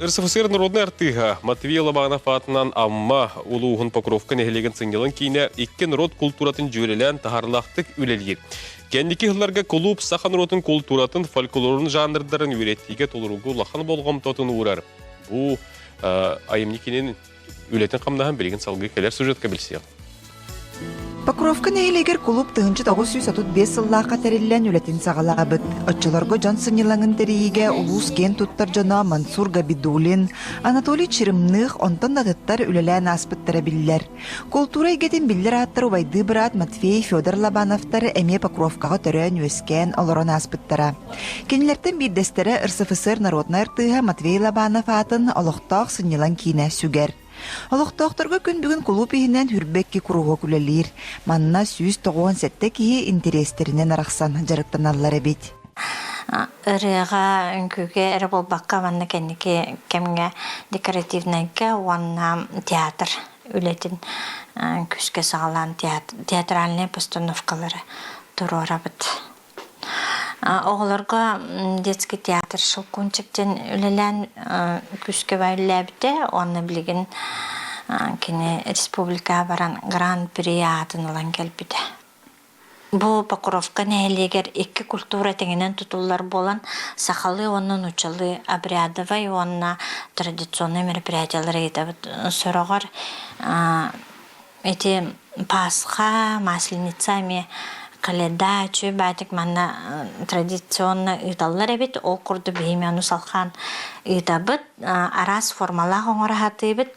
РСФСР народнай артыыһа Матвей Лобанов аатынан Амма улууһун Покровка нэһилиэгин сынньалаҥ киинэ икки норуот култууратын дьүөрэлээн таһаарыылаахтык үлэлиир. Кэнники сылларга кулууп саха норуотун култууратын, фольклорун жанрдарын үөрэтиигэ толорууга улахан болҕомтотун уурар. Бу айымньы кинин үлэтин хамнаһын билигин салгыы кэлэр сюжетка билсиэҕ. Покровка нэһилиэгэр кулууп 1935 сыллаахха тэриллэн үлэтин саҕалаабыт. Оччолорго дьон сынньалаҥын тэрийиигэ улуус киэн туттар дьоно Мансур Габидулин, Анатолий Черемных, онтон да атыттар үлэлээн ааспыттара биллэр. Култуура эйгэтин биллэр ааттар убайдыы быраат Матвей, Федор Лобановтар эмиэ Покровкаҕа төрөөн-үөскээн олорон ааспыттара. Кинилэртэн биирдэстэрэ РСФСР народнай артыыһа Матвей Лобанов аатын олохтоох сынньалаҥ киинэ сүгэр. Олохтоохторго күн бүгүн кулууп иһинэн Хүрбэкки куруһуок үлэлиир. Манна 197 киһи интэриэстэринэн арахсан дьарыктаналлар эбит. Ырыаҕа, үҥкүүгэ эрэ буолбакка, манна кэнники кэмҥэ декоративнайга уонна театр үлэтин күүскэ саҕалаан театральнай постановкалары туруорабыт. Оҕолорго детский театр Щелкунчик диэн үлэлээн күүскэ үлэлээбитэ уонна билигин кини республикаҕа баран гран-при аатын ылан кэлбитэ. Бу Покровка нэһилиэгэр икки культура тэҥинэн тутуллар буолан, сахалыы уонна нууччалыы обрядовай уонна традиционнай мероприятиелары ыытабыт. Сороҕор Ити Пасха, Масленица эмиэ Каледа, үчүгэй баатык манна традиционно ыыталлар эбит. Ол курдук биһиги ону салхаан ыытабыт. Араас формалаах оҥоро сатыыбыт.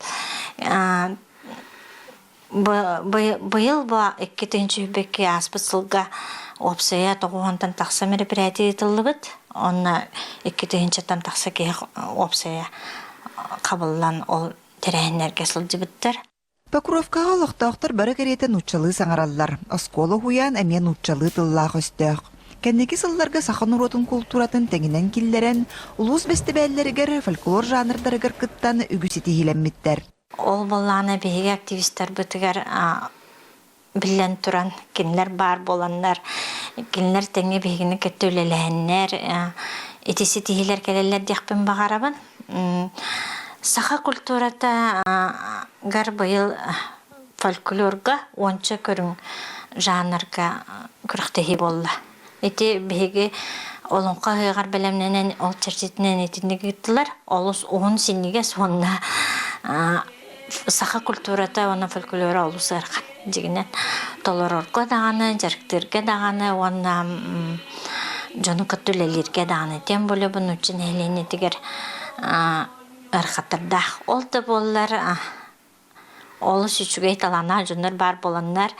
Быйыл бу 2022 ааспыт сылга уопсайа тоҕуһунтан тахса мероприятие ыытыллыбыт. Онно 2000-тан тахса киһи уопсайа хабыллан ол тэрээһиннэргэ сылдьыбыттар. Покровкаҕа олохтоохтор бары кэриэтэ нууччалыы саҥараллар, оскуола уһуйаан эмиэ нууччалыы тыллаах өстөөх. Кэнники сылларга саха норуотун култууратын тэҥинэн киллэрэн, улуус бэстибээллэригэр, фольклор жанрдарыгар кыттан үгүс ситиһиилэммиттэр. Ол буоллаҕына биһиги активистарбытыгар биллэн туран кинилэр баар буоланнар, кинилэр тэҥҥэ биһигини кытта үлэлэһэннэр ити ситиһиилэр кэлэллэр диэхпин баҕарабын. Саха культурата гар быйыл фольклорга уонча көрүҥ жанрга күрэхтэһии буолла. Ити биһиги олоҥхо ыһыаҕар бэлэмнэнэн ол чэрчитинэн итинник ыыттылар. Олус уһун синньигэс уонна саха культурата уонна фольклора олус ыарахан дьигинэн толорорго даҕаны, дьарыктыырга даҕаны уонна дьону кытта үлэлииргэ даҕаны. Тем более бу нуучча нэһилиэнньэтигэр ыарахаттардаах. Ол да буоллар олус үчүгэй талааннаах дьоннор баар буоланнар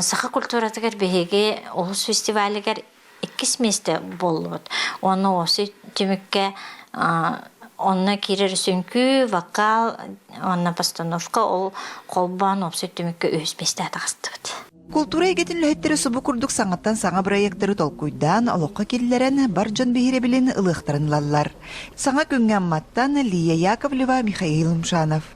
саха культуратыгар биһиги улус фестивалыгар иккис миэстэ буоллубут. Уонна осы түмүккэ онно киирэр үҥкүү, вокал уонна постановка ол холбоон уопсай түмүккэ үһүс миэстэҕэ таҕыстыбыт. Култуура эйгэтин үлэһиттэрэ субу курдук саҥаттан саҥа бырайыактары толкуйдаан, олоххо киллэрэн, бар дьон биһирэбилин ылыахтарын ылаллар. Саҥа күҥҥэ Амматтан Лия Яковлева, Михаил Умшанов.